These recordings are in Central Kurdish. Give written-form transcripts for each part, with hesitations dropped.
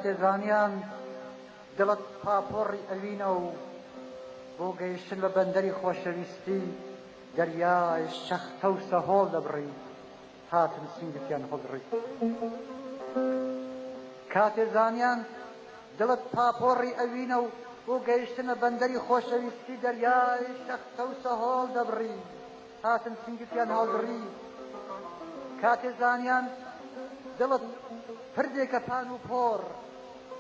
کاتێ زانیان دڵت پاپۆڕی ئەوینە و بۆ گەیشتن بە بەندەری خۆشەویستی دەریای شەختە و سەهۆڵ دەبڕی، هاتن سنگتیان هەڵدڕی. کاتێ زانیان دڵت پاپۆڕی ئەوینە و بۆ گەیشتنە بەندەری خۆشەویستی دەریای شەختە و سەهۆڵ دەبڕی، هاتن سنگتیان هەڵدڕی. کاتێ زانیان دڵت پردێکە پان و پۆڕ،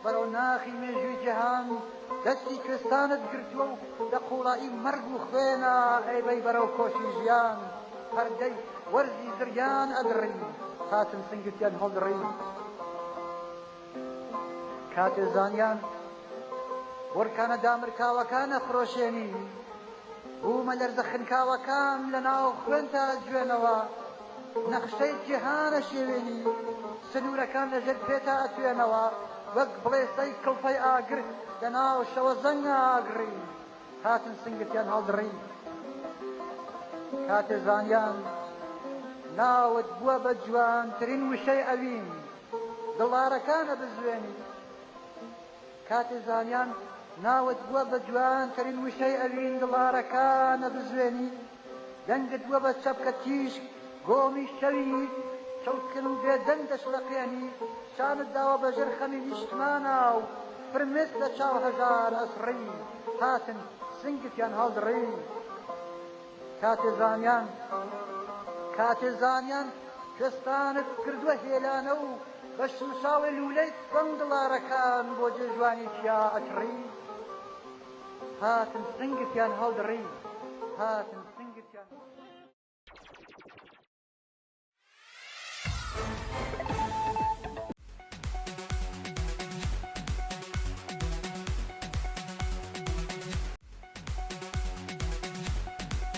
بەرەو ناخی مێژووی جیهان دەستی کوێستانت گرتووە و لە قووڵایی مەرگ و خوێنا ئەیبەی بەرەو کۆچی ژیان، پەردەی وەرزی زریان ئەدڕی، هاتن سنگتیان هەڵدڕی. کاتێ زانیان بۆرکانە دامرکاوەکان ئەخرۆشێنی، بوومە لەرزە خنکاوەکان لە ناو خوێنتا ئەجوێنەوە، نەخشەی جیهان ئەشێوێنی، سنوورەکان لە ژێر پێتا ئەتوێنەوە، وەک بڵێسەی کڵپەی ئاگر لە ناو شەوەزەنگا ئاگڕی، هاتن سنگتیان هەڵدڕی. کاتێ زانیان ناوت بووە بە جوانترین وشەی ئەوین، دڵدارەکان ئەبزوێنی. کاتێ زانیان ناوت بووە بە جوانترین وشەی ئەوین دڵارەکان ئەبزوێنی دەنگت بووە بە چەپکە تیشک گۆمی شەوی چڵکن و بێدەنگ دەشڵەقێنی شانت داوە بە ژێر خەمی نیشتمانا و فرمێسک لە چاو هەژار ئەسڕی هاتن سنگتیان هەڵدڕی کاتێ زانیان کاتێ زانیان کوێستانت کردووە هێلانە و بە شمشاڵی لوولەی تفەنگ دڵارەکان بۆ جێژوانی چیا ئەچڕی هاتن سنگتیان هەڵدڕی هاتن سنگتیان.